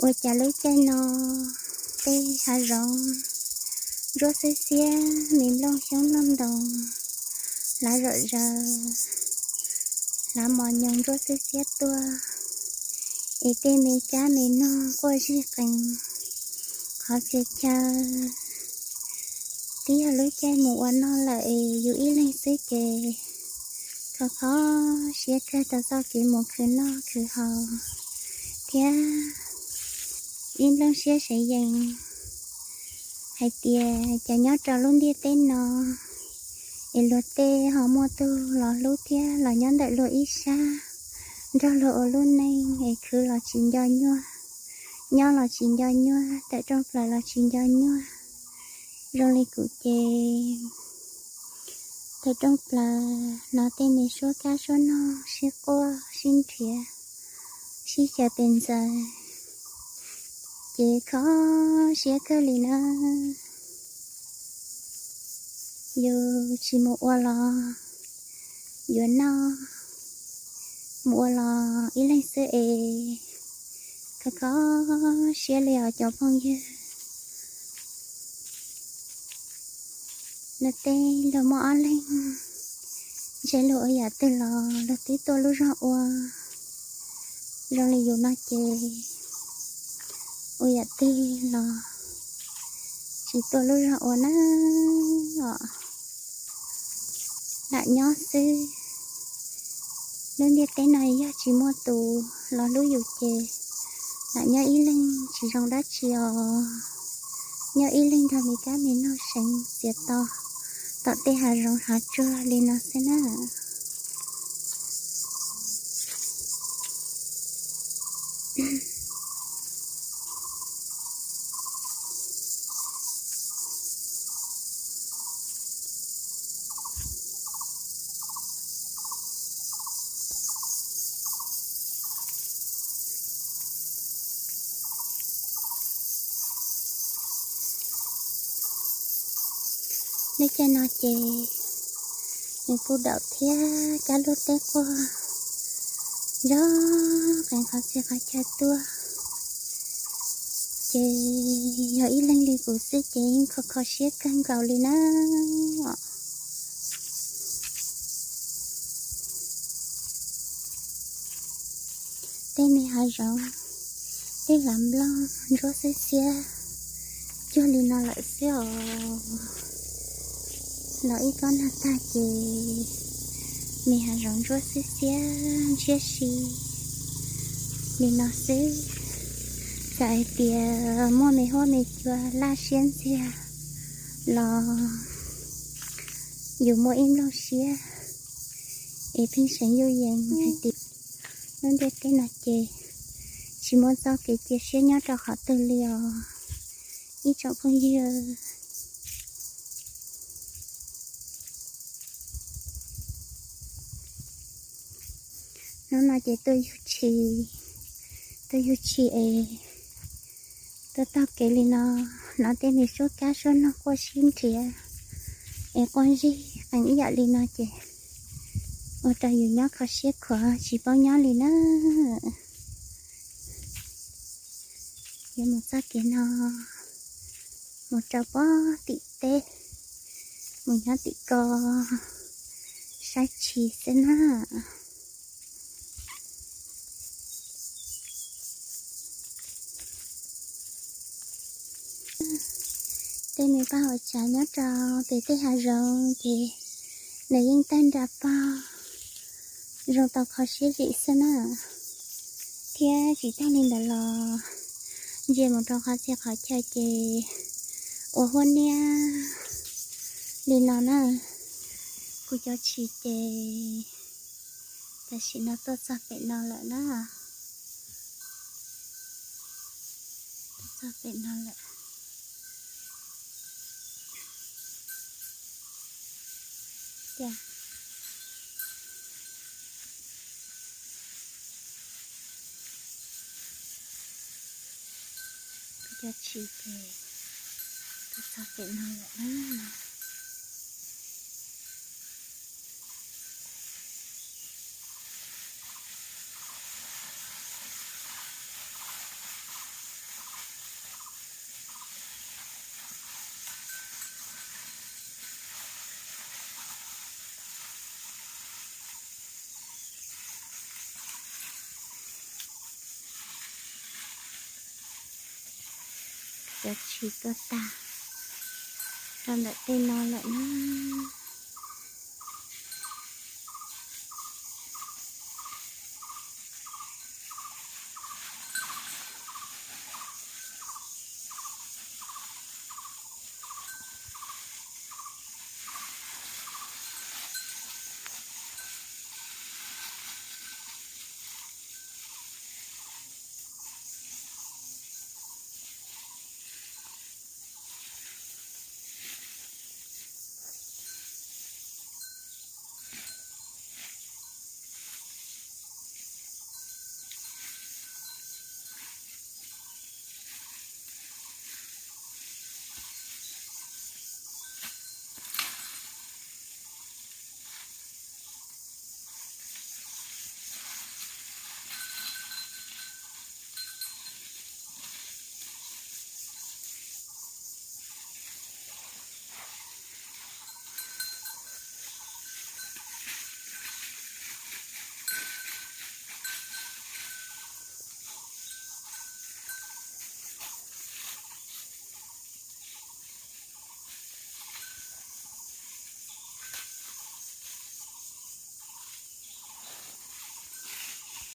Ua cas lub caij no tej hav zoov ntsuab xiab xiab, me nplooj xyoob nplooj ntoos hlav zom zaws, hlav mos nyoos ntsuab xiab xiab tuaj, es tej me kab me noog quaj zig qees qhov txhia chaw. Twb yog lub caij mus ua noj lawm es yus ib leeg xwb ces khov kho siab kawg tau txoj kev mus khwv noj khwv haus thiab ib nplooj siab seev yees hais tias cas nyob rau lub ntiaj teb no es luag tej ho muaj tug los hlub thiab los nyob ntawm luag ib sab, nrog luag ua lub neej es khwv los tsis nco nyuaj, nyob los tsis nco nyuaj, tawm rooj plaws los tsis nco nyuaj. Zoo li kuv ces tawm rooj plaws hnov tej me suab kab suab noog sib quaj sib nrhiav, sib xyaw pes ntxaws, ces kho siab kawg li na. Yus tsis mus ua los yuav noj, mus ua los ib leeg xwb es kho kho siab li os cov phooj ywg. Luag tej luag muaj ob leeg, ntshe luag ua yam twg los luag twb tuaj lub zog ua. Zoo li yus no ces ua yam twg los tsis tuaj lub zog ua na os. Lam nyob xwb, lub ntiaj teb no yog tsis muaj tus los hlub yus ces lam nyob ib leeg tsis zoo dab tsi os. Nyob ib leeg nrog me kab me noog seev txiav to tom tej hav zoov hav tsuag li no xwb na. Lub caij no ces nws kuj daum thiab kab luaj teb quaj nrov qees qhov txhia qhov chaw tuaj, ces yog ib leeg li kuv xwb ces yeej kho kho siab kawg nkaus li na. Tej me hav zoov, tej hlav nplooj ntsuab xiab xiab cuag li no lawm xwb os. Los ib kob nag tag ces me hav zoov ntsuab xiab xiab ntshiab si li no xwb. Txawm hais tias muaj me huab me cua laj siab ntxiag los yus muaj ib nplooj siab es pheej seev yuj yees hais tias lub ntiaj teb no ces tsis muaj txoj kev cia siab nyob rau qhov twg li os ib tsoom phooj ywg. Hnub no ces tuaj yug tshis, tuaj yug tshis es tuaj taug kev li no, hnov tej me suab kab suab noog quaj sib nrhiav es quaj zig qees ib yam li no ces ua rau yus nyob kho siab khuav tsis paub nyob li na. Yuav mus txoj kev no mus rau pob tim teb, mus nyob tim ko saib tshis xwb na. Tej me paj hauv tsav nyob rau pem tej hav zoov ces nws yeej tawg nra pog zoo tau kho siab zim xwb na. Thiab tsis tag li ntawd los ntsia mus rau qhov txhia qhov chaw ces ua huab niab li no na. Kuv cov tshis ces tam sim no tuaj txog pem no lawm na. Tuaj txog pem no lawm. Tias kuv cov tshis ces tuaj txog pem no lawm na. cov tshis tuaj tag rau ntawm tej no lawm na.